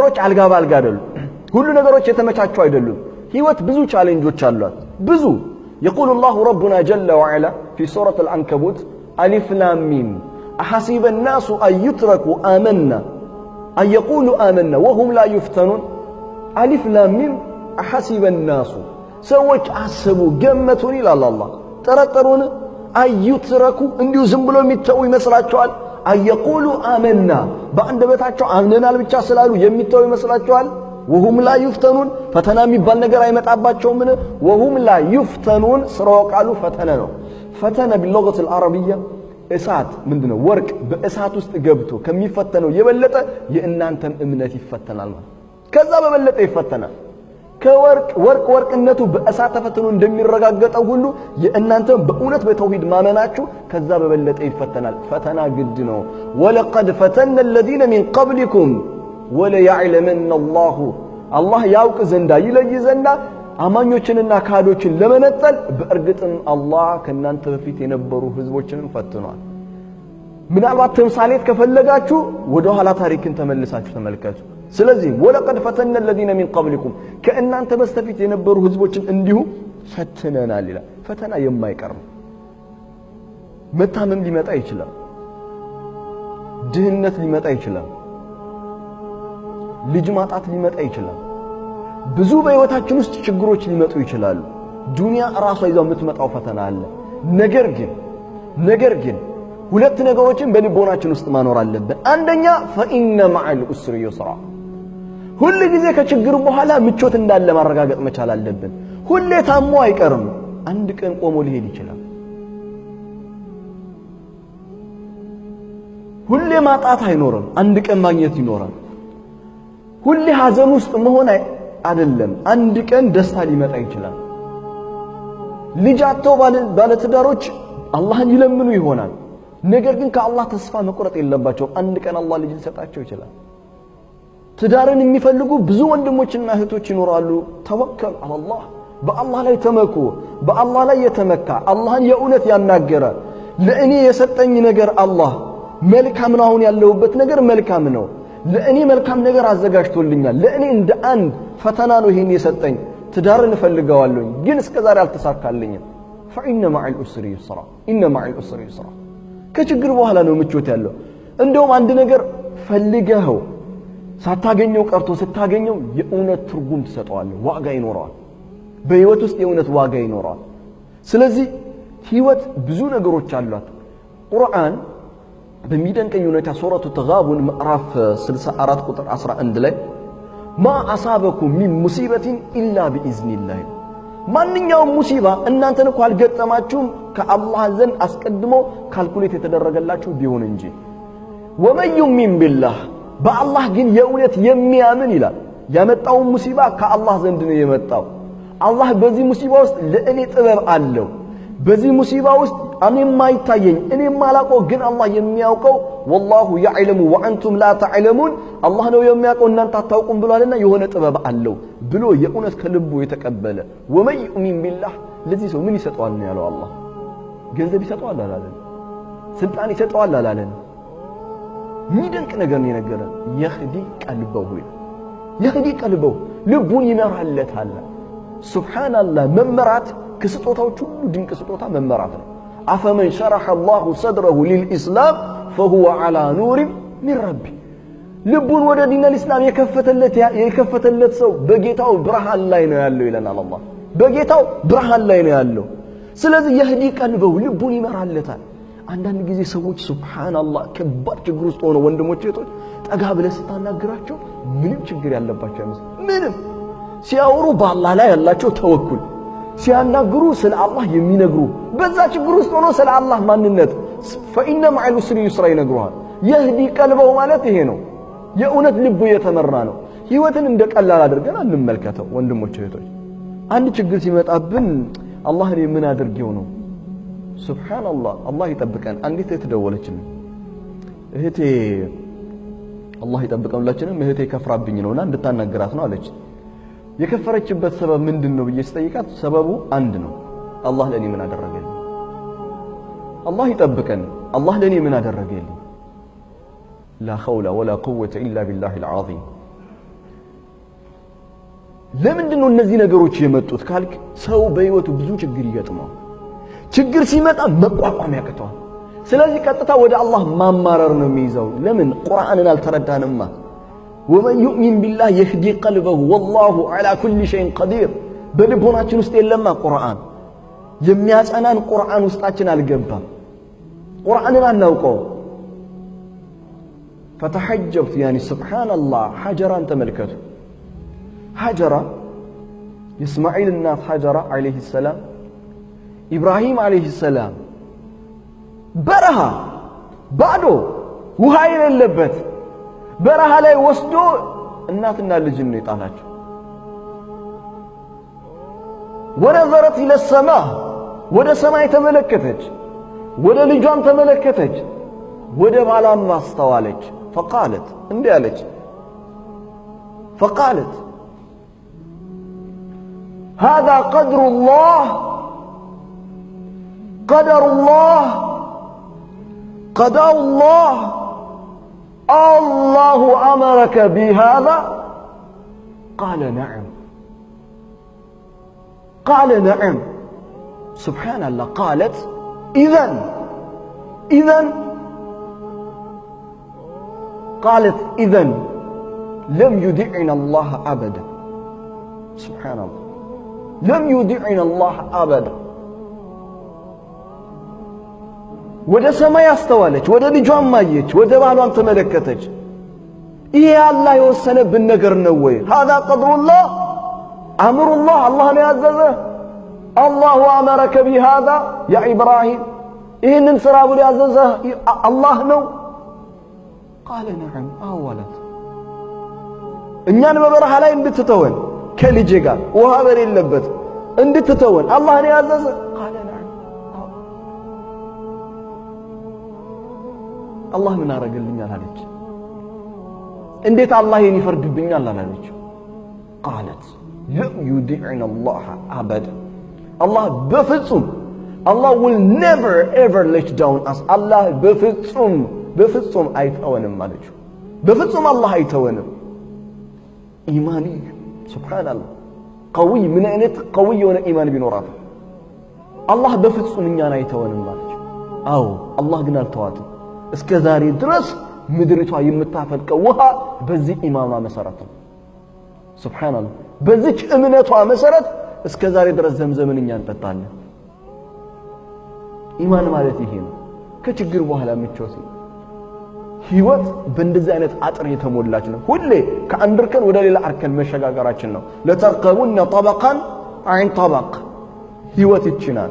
ነገሮች አልጋ ባልጋ አይደሉም። ሁሉ ነገሮች የተመቻቹ አይደሉም። ህይወት ብዙ challenge ኦች አሏት። ብዙ يقول الله ربنا جل وعلا في سورة العنكبوت ألف لام ميم أحسب الناس أن يتركوا آمنا أن يقولوا آمنا وهم لا يفتنون ألف لام ميم أحسب الناس ሰዎች አሰቡ ገመቱን ይላል አላህ። ጠረጠሩን أن يتركوا እንዲሁ ዝም ብሎ የሚተው ይመስላቸዋል? أن يقولوا آمنا በአንደበታቸው አምነናል ብቻ ስላሉ የሚተው ይመስላቸዋል? وهم لا يفتنون ፈተና የሚባል ነገር አይመጣባቸውምን? وهم لا يفتنون ስራው ቃሉ ፈተነ ነው። ፈተነ باللغة العربية እሳት ምንድነው? ወርቅ በእሳት ውስጥ ገብቶ ከሚፈተነው የበለጠ የእናንተም እምነት ይፈተናል ማለት ከዛ በበለጠ ይፈተናል። ከወርቅ ወርቅ ወርቅነቱ በእሳት ተፈትኖ እንደሚረጋገጠው ሁሉ የእናንተም በእውነት በተውሂድ ማመናችሁ ከዛ በበለጠ ይፈተናል። ፈተና ግድ ነው። ولقد فتنا الذين من قبلكم وليعلمن الله አላህ ያውቅ ዘንዳ ይለይ ዘንዳ አማኞችንና ካዶችን ለመነጠል በእርግጥም አላህ ከእናንተ በፊት የነበሩ ህዝቦችንም ፈትኗል። ምናልባት ተምሳሌት ከፈለጋችሁ ወደ ኋላ ታሪክን ተመልሳችሁ ተመልከቱ። ስለዚህ ولقد فتنا الذين من قبلكم ከእናንተ በስተፊት የነበሩ ህዝቦችን እንዲሁ ፈትነናል ይላል። ፈተና የማይቀር ነው። መታመም ሊመጣ ይችላል። ድህነት ሊመጣ ይችላል። ልጅ ማጣት ሊመጣ ይችላል። ብዙ በህይወታችን ውስጥ ችግሮች ሊመጡ ይችላሉ። ዱንያ ራሷ ይዛው የምትመጣው ፈተና አለ። ነገር ግን ሁለት ነገሮችን በልቦናችን ውስጥ ማኖር አለብን። አንደኛ فإن مع العسر يسرا፣ ሁል ጊዜ ከችግር በኋላ ምቾት እንዳለ ማረጋገጥ መቻል አለብን። ሁሌ ታሞ አይቀርም፣ አንድ ቀን ቆሞ ሊሄድ ይችላል። ሁሌ ማጣት አይኖርም፣ አንድ ቀን ማግኘት ይኖራል። ሁሌ ሀዘን ውስጥ መሆን አይደለም፣ አንድ ቀን ደስታ ሊመጣ ይችላል። ልጅ አጥተው ባለትዳሮች አላህን ይለምኑ ይሆናል። ነገር ግን ከአላህ ተስፋ መቁረጥ የለባቸውም። አንድ ቀን አላህ ልጅ ሊሰጣቸው ይችላል። ትዳርን የሚፈልጉ ብዙ ወንድሞችና እህቶች ይኖራሉ። ተወከል አላህ፣ በአላህ ላይ ተመኩ። በአላህ ላይ የተመካ አላህን የእውነት ያናገረ ለእኔ የሰጠኝ ነገር አላህ መልካም ነው፣ አሁን ያለሁበት ነገር መልካም ነው፣ ለእኔ መልካም ነገር አዘጋጅቶልኛል፣ ለእኔ እንደ አንድ ፈተና ነው ይሄን የሰጠኝ፣ ትዳርን እፈልገዋለሁኝ ግን እስከዛሬ አልተሳካልኝም። فإن مع العسر يسرا፣ إن مع العسر يسرا። ከችግር በኋላ ነው ምቾት ያለው። እንደውም አንድ ነገር ፈልገኸው ሳታገኘው ቀርቶ ስታገኘው የእውነት ትርጉም ትሰጠዋለህ፣ ዋጋ ይኖረዋል። በህይወት ውስጥ የእውነት ዋጋ ይኖረዋል። ስለዚህ ህይወት ብዙ ነገሮች አሏት። ቁርአን በሚደንቀኝ ሁኔታ ሱረቱ ተጋቡን ምዕራፍ 64 ቁጥር 11 ላይ ما أصابكم من مصيبة إلا بإذن الله፣ ማንኛውም ሙሲባ እናንተን እኮ አልገጠማችሁም ከአላህ ዘንድ አስቀድሞ calculate የተደረገላችሁ ቢሆን እንጂ። ومن يؤمن بالله በአላህ ግን የእውነት የሚያምን ይላል። ያመጣውን ሙሲባ ከአላህ ዘንድ ነው የመጣው። አላህ በዚህ ሙሲባ ውስጥ ለእኔ ጥበብ አለው። በዚህ ሙሲባ ውስጥ እኔ የማይታየኝ እኔ የማላውቀው ግን አላህ የሚያውቀው والله يعلم وأنتم لا تعلمون አላህ ነው የሚያውቀው እናንተ አታውቁም ብሏልና የሆነ ጥበብ አለው ብሎ የእውነት ከልቡ የተቀበለ ومن يؤمن بالله ለዚህ ሰው ምን ይሰጠዋል ነው ያለው አላህ። ገንዘብ ይሰጠዋል አላለን። ስልጣን ይሰጠዋል አላለን። የሚደንቅ ነገር ነው የነገረን። يهد قلبه يهد قلبه ልቡን ይመራለታል። سبحان الله መመራት ከስጦታዎች ሁሉ ድንቅ ስጦታ መመራት ነው። أفمن شرح الله صدره للإسلام فهو على نور من ربه ልቡን ወደ ዲን አልኢስላም የከፈተለት ሰው በጌታው ብርሃን ላይ ነው ያለው ይለናል አላህ። በጌታው ብርሃን ላይ ነው ያለው። ስለዚህ يهد قلبه ልቡን ይመራለታል። አንዳንድ ጊዜ ሰዎች سبحان الله ከባድ ችግር ውስጥ ሆነው ወንድሞች እህቶች፣ ጠጋ ብለህ ስታናግራቸው ምንም ችግር ያለባቸው አይመስልም። ምንም ሲያወሩ በአላህ ላይ ያላቸው ተወኩል፣ ሲያናግሩ ስለ አላህ የሚነግሩ በዛ ችግር ውስጥ ሆኖ ስለ አላህ ማንነት فإن مع العسر يسرا ይነግሩሃል። يهد قلبه ማለት ይሄ ነው። የእውነት ልቡ የተመራ ነው። ህይወትን እንደ ቀላል አድርገን አንመልከተው ወንድሞች እህቶች። አንድ ችግር ሲመጣብን አላህ እኔ ምን አድርጌው ነው? سبحان الله አላህ ይጠብቀን። አንዲት እህት ደወለችልኝ። እህቴ አላህ ይጠብቀን ሁላችንም። እህቴ ከፍራብኝ ነውና እንድታናግራት ነው አለች። የከፈረችበት ሰበብ ምንድን ነው ብዬ ስጠይቃት ሰበቡ አንድ ነው፣ አላህ ለእኔ ምን አደረገልኝ? አላህ ይጠብቀን። አላህ ለእኔ ምን አደረገልኝ? لا حول ولا قوة إلا بالله العظيم። ለምንድን ነው እነዚህ ነገሮች የመጡት ካልክ፣ ሰው በህይወቱ ብዙ ችግር ይገጥመዋል። ችግር ሲመጣ መቋቋም ያቅተዋል። ስለዚህ ቀጥታ ወደ አላህ ማማረር ነው የሚይዘው። ለምን? ቁርአንን አልተረዳንማ። ومن يؤمن بالله يهد قلبه والله على كل شيء قدير። በልቦናችን ውስጥ የለማ ቁርአን። የሚያጸናን ቁርአን ውስጣችን አልገባም። ቁርአንን አናውቀው። فتعجبت يعني سبحان الله። ሀጀራን ተመልከቱ። ሀጀራ፣ የእስማዒል እናት ሀጀራ عليه السلام፣ ኢብራሂም عليه السلام በረሃ፣ ባዶ፣ ውሃ የሌለበት በረሃ ላይ ወስዶ እናትና ልጅን ነው የጣላቸው። ونظرت إلى السماء፣ ወደ ሰማይ ተመለከተች፣ ወደ ልጇም ተመለከተች፣ ወደ ባሏም አስተዋለች። فقالت፣ እንዲህ አለች፣ فقالت هذا قدر الله، قدر الله، قضاء الله، الله أمرك بهذا؟ قال نعم، قال نعم። سبحان الله። قالت إذن، إذن، قالت إذن لم يضيعنا الله أبدا። سبحان الله، لم يضيعنا الله أبدا። ወደ ሰማይ አስተዋለች፣ ወደ ልጇም አየች፣ ወደ ባሏም ተመለከተች። ይሄ አላህ የወሰነብን ነገር ነው ወይ? هذا قدر الله، أمر الله፣ አላህ ነው ያዘዘ? الله أمرك بهذا يا إبراهيم? ይህንን ስራ ብሎ ያዘዘ አላህ ነው? قال نعم፣ አዎ አላት። እኛን በበረሃ ላይ እንድትተወን፣ ከልጄ ጋር ውሃ በሌለበት እንድትተወን አላህ ነው ያዘዘ? قال نعم። አላህ ምን አረገልኛል አለች። እንዴት አላህ ይህን ይፈርድብኛል አላለች። قالت لم يضيعنا الله أبدا። አላህ በፍጹም፣ አላህ will never ever let down us። አላህ በፍጹም በፍጹም አይተወንም አለችው። በፍጹም አላህ አይተወንም። ኢማን፣ سبحان الله፣ قوي፣ ምን አይነት قوي የሆነ ኢማን ቢኖራት፣ አላህ በፍጹም እኛን አይተወንም አለች። አዎ፣ አላህ ግን አልተዋትም። እስከ ዛሬ ድረስ ምድሪቷ የምታፈልቀው ውሃ በዚህ ኢማኗ መሰረት ነው። سبحان الله፣ በዚች እምነቷ መሰረት እስከ ዛሬ ድረስ ዘምዘምን እኛ እንጠጣለን። ኢማን ማለት ይሄ ነው። ከችግር በኋላ ምቾት። ህይወት በእንደዚህ አይነት አጥር የተሞላች ነው። ሁሌ ከአንድ እርከን ወደ ሌላ እርከን መሸጋገራችን ነው። لتركبن طبقا عن طبق። ህይወት ይችናል።